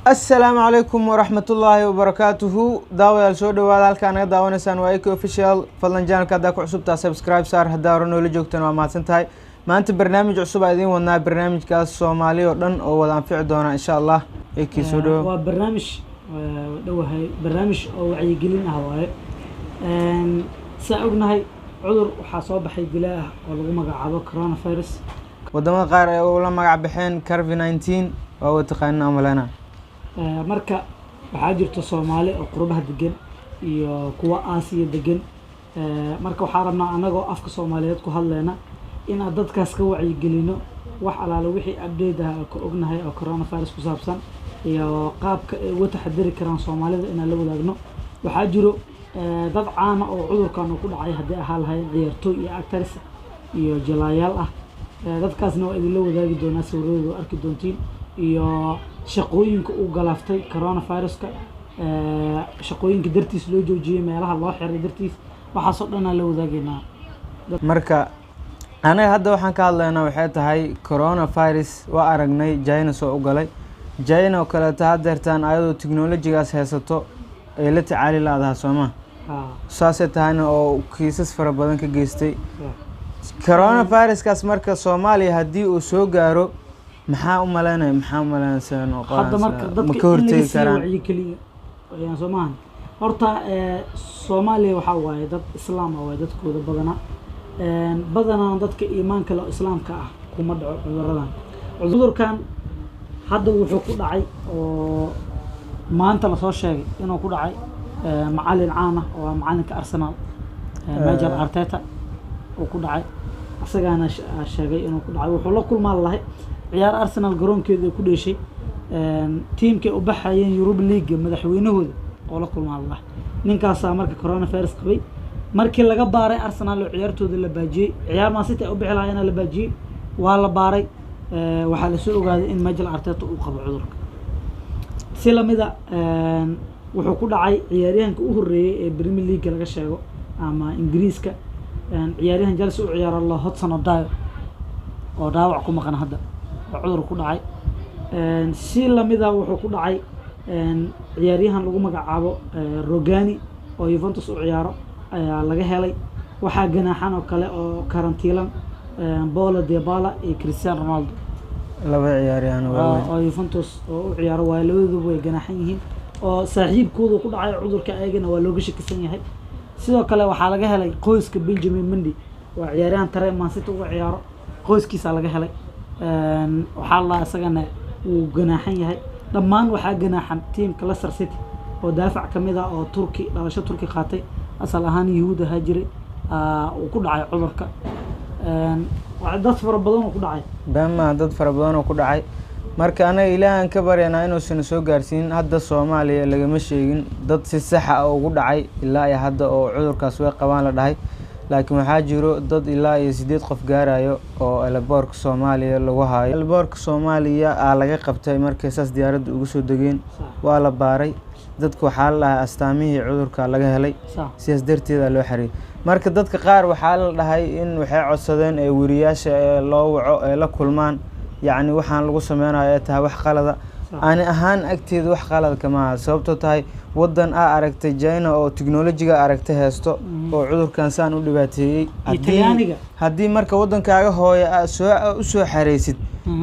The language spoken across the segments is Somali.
Asalaamu calaykum waraxmatullaahi wabarakaatuhu. Daawadayaal, soo dhawaada. Halkaa naga daawanaysaan waa AK Official. Fadlan channelka haddaa ku cusubtaa, subscribe saar. Haddaa hore noola joogtaan, waa mahadsan tahay. Maanta barnaamij cusub aa idiin wadnaa, barnaamijkaas Soomaali oo dhan oo wada anfici doona, insha Allah. AK, soo dhawo. Waa barnaamij dhowahay, barnaamij oo wacyigelin ah waaye. Saa ognahay, cudur waxaa soo baxay dilaa ah oo lagu magacaabo coronavirus. Wadamada qaar ay ula magac baxeen COVID-19, waa wa taqaanina amalena. Marka waxaa jirta Soomaali oo qurbaha degan iyo kuwa Aasiya degan. Marka waxaa rabnaa, anagoo afka Soomaaliyeed ku hadleyna, in aan dadkaas ka wacyigelino wax alaale wixii update ah oo ka ognahay oo coronavirus ku saabsan iyo qaabka ay uga taxadiri karaan Soomaalida inaan la wadaagno. Waxaa jiro dad caana oo cudurkan uu ku dhacay, haddii ahaa lahayn ciyaartooy iyo actors iyo jalaayaal ah. Dadkaasna waa idinla wadaagi doonaa, sawiradooda waa arki doontiin, iyo shaqooyinka uu galaaftay coronaviruska, shaqooyinka dartiis loo joojiyey, meelaha loo xiray dartiis, waxaasoo dhan aan la wadaageynaa. Marka anaga hadda waxaan ka hadlaynaa waxay tahay coronavirus. Waa aragnay China soo u galay. China oo kaleeto haddeertaan ayadoo technologygaas haysato ay la tacaali laadaha, sooma? Saasay tahayna oo kiisas fara badan ka geystay coronaviruskaas. Marka Soomaaliya haddii uu soo gaaro, maxaa u malaynaya? Maxaa u malaynaysaa? Hadda marka ma dadka ka in laga hortegi sii karaan? wacyigeliyo ayaan, soo maahan? Horta Soomaaliya waxaa waaye dad islaam ah waaye dadkooda badanaa. Badanaa dadka iimaanka le oo islaamka ah kuma dhaco cuduradan. Cudurkan hadda wuxuu ku dhacay oo maanta lasoo sheegay inuu ku dhacay macalin caan ah oo ah macalinka Arsenal, Mikel Arteta uu ku dhacay. Isagaana sheegay inuu ku dhacay. Wuxuu la kulmaan lahay ciyaar Arsenal garoonkeeda ku dheeshay, tiimkay u baxayeen Europa League, madaxweynahooda oo la kulmaan lahay. Ninkaasaa marka coronavirus qabay. Markii laga baaray Arsenal oo ciyaartooda la baajiyey, ciyaar Man City ay u bixi lahaayeen la baajiyey, waa la baaray, waxaa lasoo ogaaday in Mikel Arteta uu qabo cudurka. Si lamida wuxuu ku dhacay ciyaaryahanka u horreeyey ee Premier League laga sheego ama Ingiriiska, ciyaaryahan Chelsea u ciyaaro la Hudson Odoi oo dhaawac ku maqan hadda oo cudur ku dhacay. Si lamida wuxuu ku dhacay ciyaaryahan lagu magacaabo Rugani oo Juventus u ciyaaro ayaa laga helay. Waxaa ganaaxan oo kale oo karantiilan Paulo Dybala iyo Cristiano Ronaldo. Laba ciyaaryahan waaweyn. Oo Juventus oo u ciyaaro waayo, labaduba way ganaaxan yihiin oo saaxiibkoodu ku dhacay cudurka, ayagana waa looga shakisan yahay. Sidoo kale waxaa laga helay qoyska Benjamin Mendy, waa ciyaaryahan tare Man City uga ciyaaro, qoyskiisa laga helay. Waxaa la isagana wuu ganaaxan yahay. Dhammaan waxaa ganaaxan tiimka Leicester City oo daafac ka mid ah oo Turki, dhalasho Turki qaatay, asal ahaan Yuhuud ahaa jiray, uu ku dhacay cudurka. Waa dad fara badan oo ku dhacay. Beenmaa, dad fara badan oo ku dhacay. Marka anaga Ilaahan ka baryanaa inuusan soo gaarsiin. Hadda Soomaaliya lagama sheegin dad si saxa ah ugu dhacay ilaa iyo hadda oo cudurkaas way qabaan la dhahay, laakiin waxaa jiro dad ilaa iyo 8 qof gaarayo oo airportka Soomaaliya lagu haayo. Airportka Soomaaliya aa laga qabtay markay saas diyaaradda ugu soo degeen. Waa la baaray dadka, waxaa la dhahay astaamihii cudurka laga helay. Sidaas darteeda loo xariiriyay. Marka dadka qaar waxaa la dhahay in waxay codsadeen ee weriyaasha ee loo waco ee la kulmaan, yacni waxaan lagu sameynayo ay tahay wax qalada. Ani ahaan agteeda wax qalad kama aha, sababtoo tahay waddan aa aragtay China oo technologyga aragtay haysto oo cudurkan saan u dhibaateeyey, Talyaaniga. Haddii marka waddankaaga hooyo aa soo usoo xareysid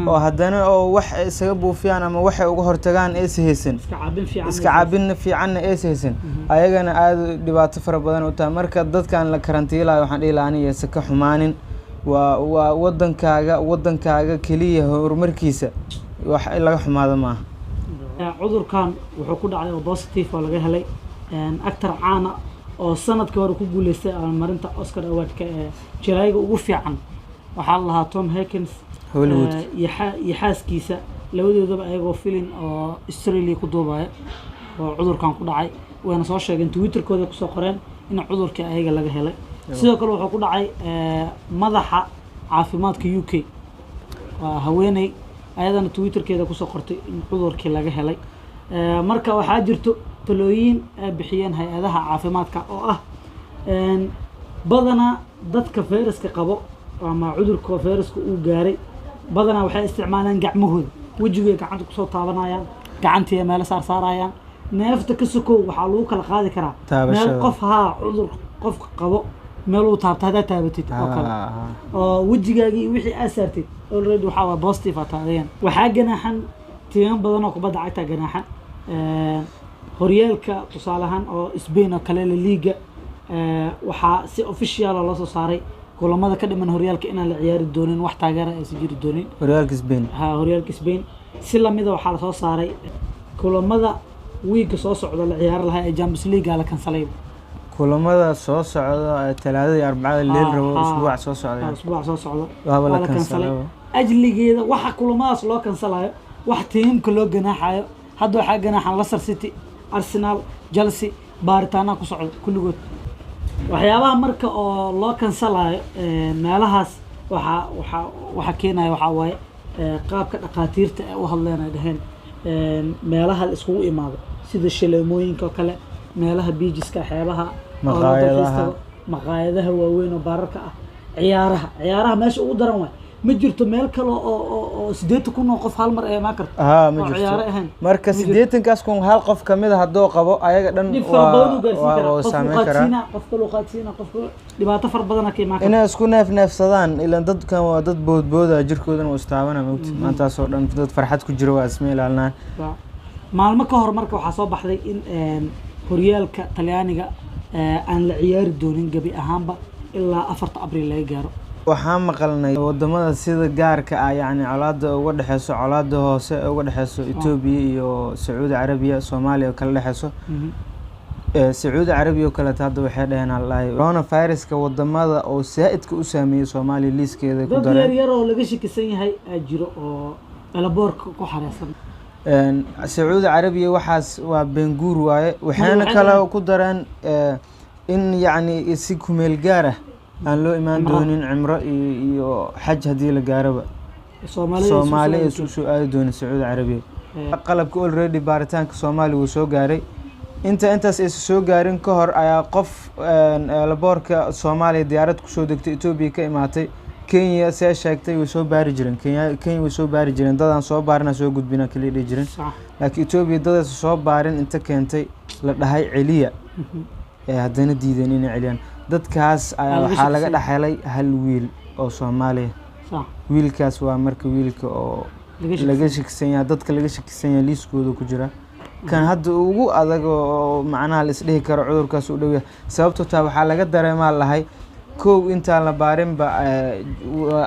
oo haddana oo wax ay isaga buufiyaan ama waxay uga hortagaan aysa haysan, iska caabin fiican, iska caabin fiicanna aysa haysan, ayagana aada dhibaato fara badan u tahay. Marka dadkan la karantiilayo waxaan dhihi lahaa aniga aysan ka xumaanin. Waa waddankaaga, waddankaaga keliya horumarkiisa wax in laga xumaado maaha. Cudurkan wuxuu ku dhacay oo positive oo laga helay actor caana oo sanadkii hore ku guuleystay abaalmarinta Oscar Awardka ee jirayga ugu fiican. Waxaa la lahaa Tom Hanks. Hollywood. Iyo xaaskiisa, labadoodaba ayagoo filin oo Australia ku duubaya oo cudurkan ku dhacay, wayna soo sheegeen, Twitterkooda kusoo qoreen in cudurkii ayaga laga helay. Sidoo kale wuxuu ku dhacay madaxa caafimaadka UK, waa haweeney, ayadana Twitterkeeda kusoo qortay in cudurkii laga helay. Marka waxaa jirto talooyin ay bixiyeen hay-adaha caafimaadka oo ah badanaa dadka fayraska qabo ama cudurka fayraska uu gaaray, badanaa waxay isticmaalaan gacmahooda, wejigay gacanta kusoo taabanayaan. Gacantii meelo saar saarayaan. Neefta ka sokow waxaa lagu kala qaadi karaa meel Taabashada. qof haa cudur qof qabo meel uu taabta haddaad taabatid oo kale oo wejigaagii iyo wixii aad saartid already waxaa waa positive aa taadayaan. Waxaa ganaaxan tiimo badan oo kubadda cagta ganaaxan. Horyaalka tusaale ahaan oo Spain oo kale La Liga, waxaa si official ah loo soo saaray kulamada ka dhiman horyaalka inaan la ciyaari doonin, wax taageera aysan jiri doonin. Horyaalka Spain. Ha, horyaalka Spain. Si lamida waxaa lasoo saaray kulamada wiiga soo socda la ciyaari lahaa ee Champions League la kansalay. Kulamada soo socda ee Talaadada iyo Arbacada leel rabo usbuuca soo socda. Usbuuca soo socda waaba la waa la kansalay. kansalay. Ajligeeda waxa kulamadaas loo kansalayo, wax tiimka loo ganaaxayo, hadda waxaa ganaaxan Leicester City, Arsenal, Chelsea, baaritaanaa ku socda kulligood. Waxyaabaha marka oo loo kansalayo meelahaas waxaa keenaya waxaa waaye qaabka dhaqaatiirta ay u hadleen, ay dhaheen meelaha la iskugu imaado sida shaleemooyinka oo kale, meelaha beachiska, xeebaha oo loo dalxiis Maqaayadaha. tago, maqaayadaha waaweyn oo baararka ah, ciyaaraha meesha ugu daran waay. Ma jirto meel kale oo 80,000 oo qof hal mar ay imaan karto Haa, ma oo ciyaaro jirto. ahayn. Marka Ma jirto. 80-kaas kun hal qof kamid a hadduu qabo, ayaga dhan Dhib fara badan uu gaarsiin waa karaa. waa Qof uu saameyn karaa. qaadsiinaa, qof kaluu qaadsiinaa, qof kaluu dhibaato fara badana ka imaan karta. Inay isku neef neefsadaan, ilaan dadkan waa dad boodbooda, jirkoodana waa istaabana mogti. Maantaasoo dhan dad farxad ku jiro waa isma ilaalinaan. Maalmo ka hor marka waxaa soo baxday in horyaalka Talyaaniga aan la ciyaari doonin gebi ahaanba ilaa 4-ta Abriil laga gaaro. Waxaan maqalnay wadamada sida gaarka ah, yacni colaada uga dhexeyso, colaada hoose ee uga dhexeyso Etoobiya iyo Sacuudi Carabiya, Soomaaliya oo kala dhexeyso. Sacuudi Carabiya oo kaleeto hadda waxay dhaheen haldhahay coronaviruska wadamada oo saa'idka u saameeyey Soomaaliya liiskeeda ku Dad dareen. yar yar oo laga shakisan yahay aa jiro oo elaboorka ku xareysan. Sacuudi Carabiya waxaas waa beenguur waaye. Waxayna waxay kale dhaheen- ku dareen in yacni si kumeel gaar ah aan loo imaan Cimro. doonin cimro iyo xaj haddii la gaaraba. Soomaalida Soomaali ay isu soo aadi doonin Sacuudi Carabiya. Qalabka already baaritaanka Soomaaliya wuu soo gaaray. Intaas aysan soo gaarin ka hor ayaa qof laboorka Soomaaliya diyaarad kusoo degtay Etoobiya ka imaatay. Kenya see sheegtay way soo baari jireen. Kenya way soo baari jireen, dadaan soo baarina soo gudbina kaliya dhihi jirin, laakiin Etoobiya dadaysan soo baarin inta keentay la dhahay celiya ee haddana diideen inay celiyaan dadkaas ayaa Waa laga waxaa laga shakisan. dhex helay hal wiil oo Soomaaliya. Wiilkaas waa marka wiilka oo Laga shakisan. laga shakisan yahay, dadka laga shakisan yahay liiskooda ku jira, kan hadda ugu adag oo macnaha la isdhihi karo cudurkaas u dhow yahay. Sababtoo taa waxaa laga dareemaa lahay kow intaan la baarinba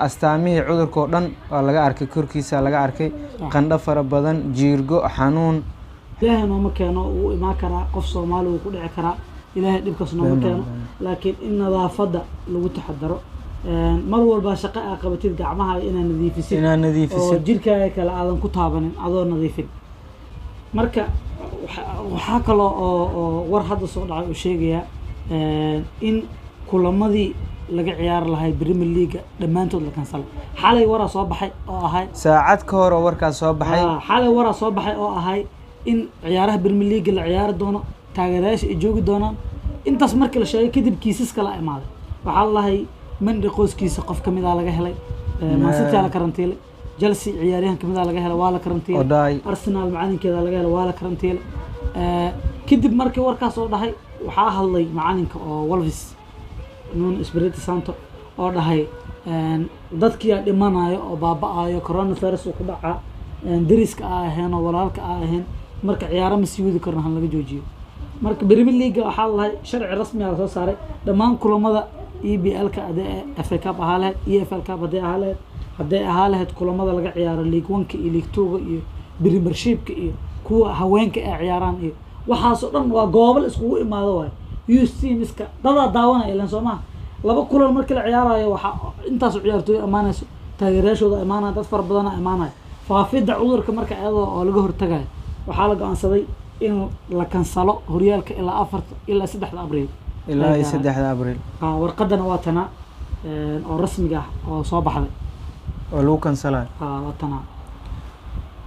astaamihii cudurka oo dhan waa laga arkay korkiisa, laga arkay qandho fara badan, jiirgo, xanuun. Ilaahay nooma keeno, wuu imaan karaa qof Soomaali, wuu ku dhici karaa. Ilaahay dhibkaas nooma Been keeno, been. laakiin in nadaafadda lagu taxadaro. Mar walba shaqo aa qabatid gacmaha inaad nadiifisid inaad oo nadiifisid jirkaaga kale aadan ku taabanin adoo nadiifin. Marka waxaa kaloo oo war hadda soo dhacay uu sheegayaa in kulamadii laga ciyaari lahay Premier League dhammaantood la kansalay. Xalay waraa soo baxay oo ahay saacad ka hor oo warkaas soo baxay. Xalay waraa soo baxay oo ahay in ciyaaraha Premier League la ciyaari doono, taageerayaasha ay joogi doonaan. Intaas markii la sheegay kadib kiisas kala imaaday. Waxaa la lahay Mendy qoyskiisa qof kamid ah laga helay. Man City aa la karantiilay, Chelsea ciyaaryahan kamid ah laga helay, waa la karantiilay. Odai. Arsenal macalinkeeda laga helay, waa la karantiilay. Kadib markii warkaas oo dhahay waxaa hadlay macalinka oo Wolves, Nuno Espirito Santo, oo dhahay dadkii aa dhimanayo oo baaba'ayo, coronavirus uu ku dhacaa, deriska aa ahayn oo walaalka aa ahayn, marka ciyaaro ma sii wadi karno, han laga joojiyo. Marka Premier League waxaa la lahay sharci rasmi ah lasoo saaray, dhammaan kulamada EPL-ka haddii FA Cup ahaa lahayd, EFL Cup haddii ahaa lahayd, hadday ahaa lahayd kulamada laga ciyaaro League One-ka iyo League Two-ga iyo Premiership-ka iyo kuwa haweenka ay ciyaaraan iyo waxaasoo dhan, waa goobo la iskugu imaado waayo. Youth teamska dadaa daawanaya ilan soo maha. Laba kulan markii la ciyaarayo waxaa intaas ciyaartooy imaanayso, taageerayaashooda imaanaya, dad fara badana imaanaya. Faafidda cudurka marka iyadoo oo laga hortagayo waxaa la go'aansaday in la kansalo horyaalka ilaa 4-ta ilaa 3-da Abriil. Ilaa iyo 3-da Abriil. Warqadana waa tanaa oo rasmiga ah oo soo baxday oo lagu kansalayo. Waa tanaa.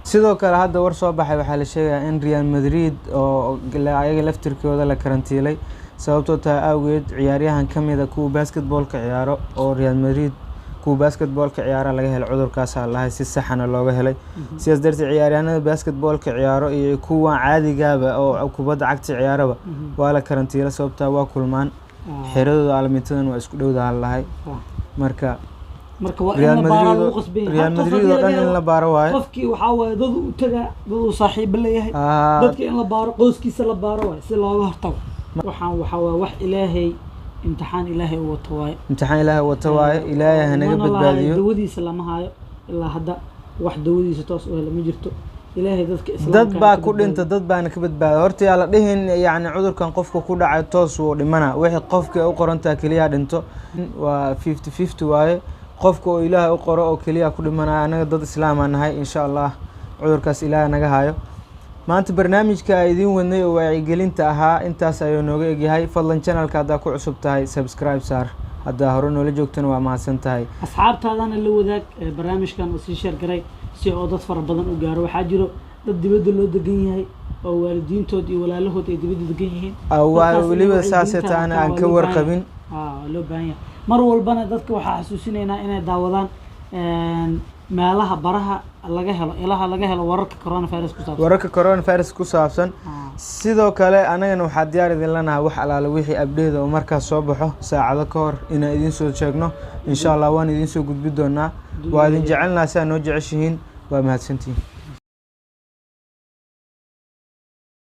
Sidoo kale hadda war soo baxay waxaa la sheegayaa in Real Madrid oo ayaga laftirkooda la karantiilay, sababtoo tahay awgeed ciyaaryahan ka mid a kuwa basketballka ciyaaro oo Real Madrid Kuwa basketballka ciyaara laga helay cudurkaasaa lahay, si saxana looga helay. Sidaas darteed ciyaaryahanada basketballka ciyaaro iyo kuwa caadigaaba oo kubadda cagta ciyaaraba waa la karantiila, sababtaa waa kulmaan, xeradooda aalamiintadan waa isku dhowdaha lahay. Marka Marka waa in Real la baaraa Madrid lagu qasban yahay. Real Hal qof Madrid haddii oo dhan laga in la helo, baaro waaye. Qofkii waxaa waaye dad uu tagaa, dad uu saaxiibo leeyahay, dadka in la baaro, qoyskiisa la baaro waaye si looga hortago. Waxaan waxaa waaye wax Ilaahay, imtixaan Ilaahay u wato waaye. Imtixaan Ilaahay wato waaye, Ilaahay hanaga Mana lahayo. badbaadiyo. Dawadiisa lama hayo ilaa hadda, wax dawadiisa toos u hela ma jirto. Ilaahay dadka islaamka Dad ha baa ka ku dhinta, badbaadiyo. dad baana ka badbaada. Horta yaa la dhihin yacni cudurkan qofka ku dhacay toos wuu dhimana. Wixii qofka u qorantaa keliya dhinto, waa 50-50 waaye. Qofka oo Ilaahay u qoro oo keliya ku dhimanaya. Anaga dad islaam aan nahay, insha Allah cudurkaas Ilaahay naga hayo. Maanta barnaamijka aan idiin wadnay oo wacyigelinta ahaa intaas ayuu nooga egyahay. Fadlan channelka haddaa ku cusub tahay, subscribe saar. Haddaa hore noola joogtana, waa mahadsan tahay. Asxaabtaadana la wadaag barnaamijkan oo sii share garay si oo dad fara badan u gaaro. Waxaa jiro dad dibadda loo degan yahay oo waalidiintood iyo walaalahood ay dibadda degan yihiin. Waa Dadkaas in weliba wacyigelinta saasay taana hataa aan waa ka loo baahan warqabin. yahay. Waa loo baahan yahay. Mar walbana dadka waxaa xasuusinaynaa inay daawadaan meelaha baraha laga helo, ilaha laga helo wararka coronavirus ku saabsan. Wararka coronavirus ku saabsan. Sidoo kale anagana waxaa diyaar idin lanahay wax alaala wixii abdheeda oo markaas soo baxo saacado ka hor inaan idiin soo sheegno, insha Allah. Waan idiin soo gudbi doonaa. Waa idin jecelnaha sidaa noo jeceshihiin. Waa mahadsantihiin.